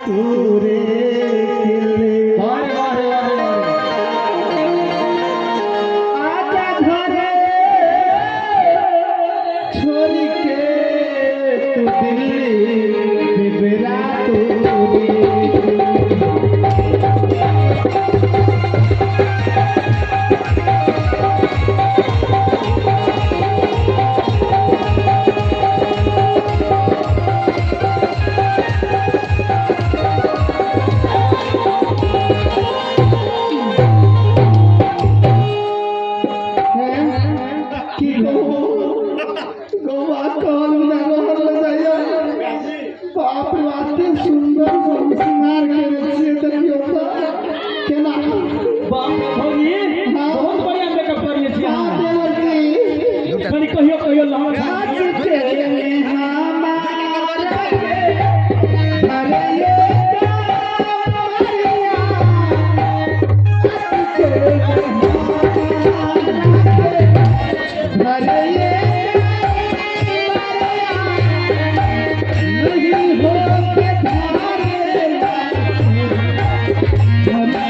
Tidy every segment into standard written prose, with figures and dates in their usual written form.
तोरे के वाह वाह वाह वाह। आजा घरे छोड़ के तू दिल्ली बिबरा तोरे। की कहू गौवा कहल बिना रहल न जाइया। बाप रे एते सुंदर श्रृंगार केने छियै, देखियौ तऽ केना। बाप रे भौजी, हाँ। बहुत बढ़िया मेकअप करिए छी हाँ, अहाँ। देवर जी। कनि कहियो कहियो लहंगा नाच के हमारा के अरे ये कांवरिया, नाच के हमारा के अरे ये कांवरिया, नहीं हो के धारे अरे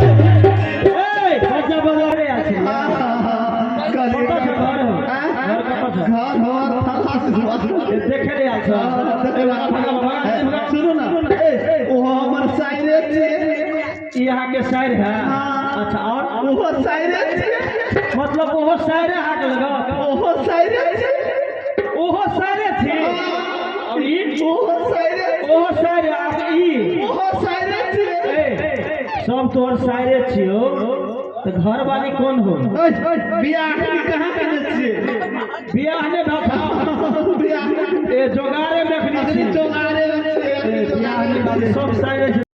ए बजा बजा रे आछे। कतऽ छै घर हो? घर कतऽ छै? घर हो ए, देखे रे आछे। सुनू ना, ओहो हमर साइरे छियै। ई अहाँके शायर है? हाँ। अच्छा, और ओहो साइरे छियै। मतलब ओहो शायरे अहाँके लगत? ओहो साइरे छियै। ओहो शायरे छी और ई ओहो साइरे। ओहो शायरे आ ई ओहो साइरे छियै। ए, सब तोहर शायरे छियौ तऽ घरवाली कोन हो? बियाह कहाँ केने छियै? बियाह नहि भऽ बियाह ए जोगारे में अखनी अखनी छी। जोगारे में छियै, अखनी ए, बियाह जोगारे नहि में भेल, सब शायरे छै।